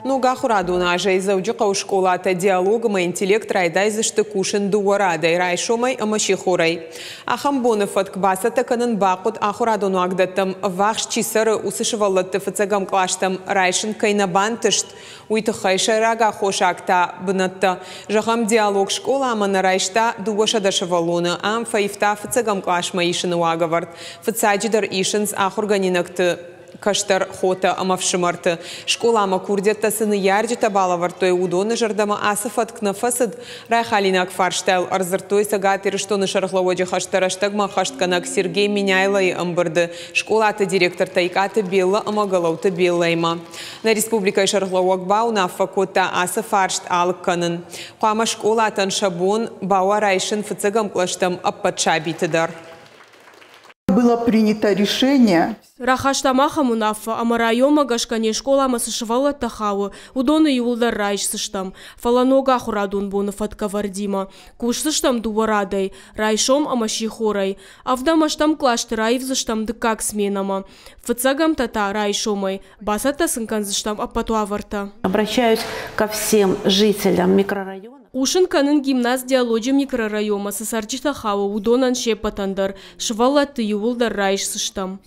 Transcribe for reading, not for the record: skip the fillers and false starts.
Ног ахуырадон азӕй Дзӕуджыхъӕуы скъолатӕ «Диалог» ӕмӕ «Интеллект» райдайдзысты кусын дыууӕ радӕй, райсомӕй ӕмӕ сихорӕй. Ахӕм боны фӕтк бацӕттӕ кӕнын бахъуыд, ахуырадон уагдӕттӕм ӕввахс чи цӕры, уыцы сывӕллӕтты фыццӕгӕм къластӕм райсын кӕй нӕ бантыст, уый тыххӕй. Сӕйраг аххосаг та бынӕттӕ. Зӕгъӕм, «Диалог» скъоламӕ нӕ райста 200 сывӕллоны. Ам фӕивта фыццӕгӕм къласмӕ исыны уагӕвӕрд. Фыццаджыдӕр исынц ахуыргӕнинӕгты кӕстӕр хотӕ ӕмӕ фсымӕрты. Скъоламӕ курдиӕттӕ цы ныййарджытӕ балӕвӕрдтой, уыдоны зӕрдӕмӕ ацы фӕтк нӕ фӕцыд. Райхалинаг фарстайыл ӕрдзырдтой Цӕгат Ирыстоны сӕргълӕууӕджы хӕстӕ рӕстӕгмӕ ӕххӕстгӕнӕг Сергей Меняйлойы ӕмбырды скъолаты директортӕ Икъаты Беллӕ ӕмӕ Гӕлӕуты Беллӕимӕ. Нӕ республикӕйы сӕргълӕууӕг бауынаффӕ кодта ацы фарст алыг кӕнын. Хъуамӕ скъолатӕн сӕ бон бауа райсын фыццӕгӕм кълӕстӕм ӕппӕт сабиты дӕр. Было принято решение. Рахастам ахӕм уынаффӕ, ӕмӕ районмӕ гӕсгӕ не скъоламӕ цы сывӕллӕттӕ хауы, уыдоны иууылдӕр райсдзыстӕм, фӕлӕ ног ахуырадон боны фӕткӕвӕрдимӕ. Кусдзыстӕм дыууӕ радӕй, райсом ӕмӕ сихорӕй. Ӕвдӕм ӕстӕм къласты раивдзыстӕм дыккаг сменӕмӕ. Фыццӕгӕмтӕ та райсомӕй. Бацӕттӕ сын кӕндзыстӕм ӕппӕт уавӕртӕ. Обращаюсь ко всем жителям микрорайона. Хъусын кӕнын гимназ «Диалоджы» микрорайонмӕ цы цӕрджытӕ хауы, уыдонӕн се ппӕтӕн дӕр. Сывӕллӕтты иууылдӕр райсдзыстӕм.